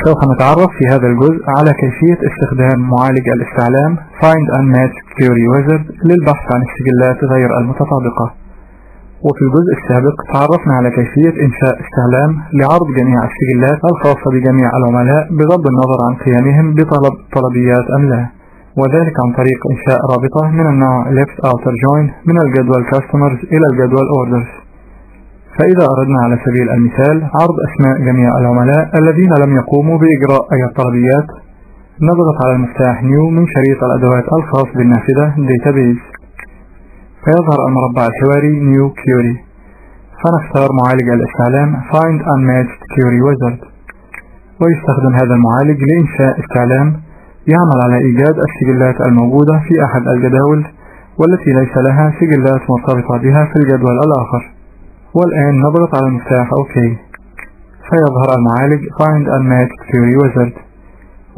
سوف نتعرف في هذا الجزء على كيفية استخدام معالج الاستعلام Find Unmatched Query Wizard للبحث عن السجلات غير المتطابقة. وفي الجزء السابق تعرفنا على كيفية إنشاء استعلام لعرض جميع السجلات الخاصة بجميع العملاء بغض النظر عن قيامهم بطلب طلبيات أم لا، وذلك عن طريق إنشاء رابطة من النوع Left Outer Join من الجدول Customers إلى الجدول Orders. فإذا أردنا على سبيل المثال عرض أسماء جميع العملاء الذين لم يقوموا بإجراء أي طلبيات، نضغط على المفتاح New من شريط الأدوات الخاص بالنافذة Database، فيظهر المربع الحواري New Query، فنختار معالج الاستعلام Find Unmatched Query Wizard، ويستخدم هذا المعالج لإنشاء استعلام يعمل على إيجاد السجلات الموجودة في أحد الجداول والتي ليس لها سجلات مرتبطة بها في الجدول الآخر. والآن نضغط على المفتاح OK، فيظهر المعالج Find Unmatched Query Wizard،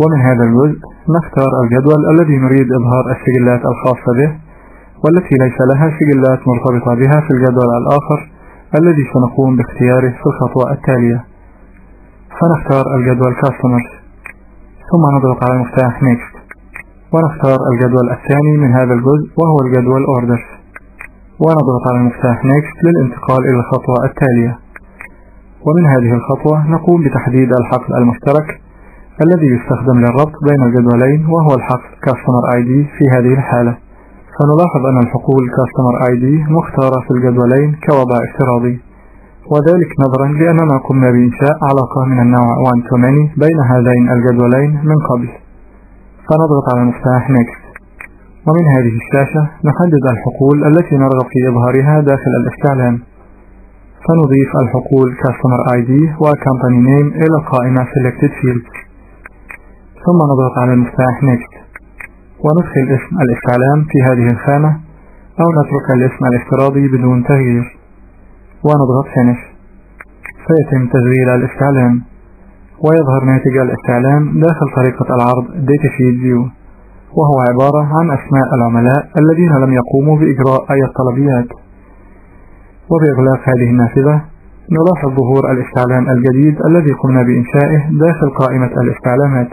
ومن هذا الجزء نختار الجدول الذي نريد إظهار السجلات الخاصة به والتي ليس لها سجلات مرتبطة بها في الجدول الآخر الذي سنقوم باختياره في الخطوة التالية. فنختار الجدول Customers، ثم نضغط على المفتاح Next، ونختار الجدول الثاني من هذا الجزء وهو الجدول Orders، ونضغط على المفتاح Next للانتقال إلى الخطوة التالية. ومن هذه الخطوة نقوم بتحديد الحقل المشترك الذي يستخدم للربط بين الجدولين وهو الحقل Customer ID في هذه الحالة. فنلاحظ أن الحقول Customer ID مختارة في الجدولين كوضع افتراضي، وذلك نظرا لأننا قمنا بإنشاء علاقة من النوع 1 to many بين هذين الجدولين من قبل. فنضغط على المفتاح Next، ومن هذه الشاشة نحدد الحقول التي نرغب في إظهارها داخل الاستعلام، فنضيف الحقول Customer ID و Company Name إلى قائمة Selected Fields، ثم نضغط على المفتاح Next، وندخل اسم الاستعلام في هذه الخانة أو نترك الاسم الافتراضي بدون تغيير، ونضغط Finish، فيتم تشغيل الاستعلام ويظهر ناتج الاستعلام داخل طريقة العرض Datasheet View، وهو عبارة عن أسماء العملاء الذين لم يقوموا بإجراء أي طلبيات. وبإغلاق هذه النافذة نلاحظ ظهور الاستعلام الجديد الذي قمنا بإنشائه داخل قائمة الاستعلامات.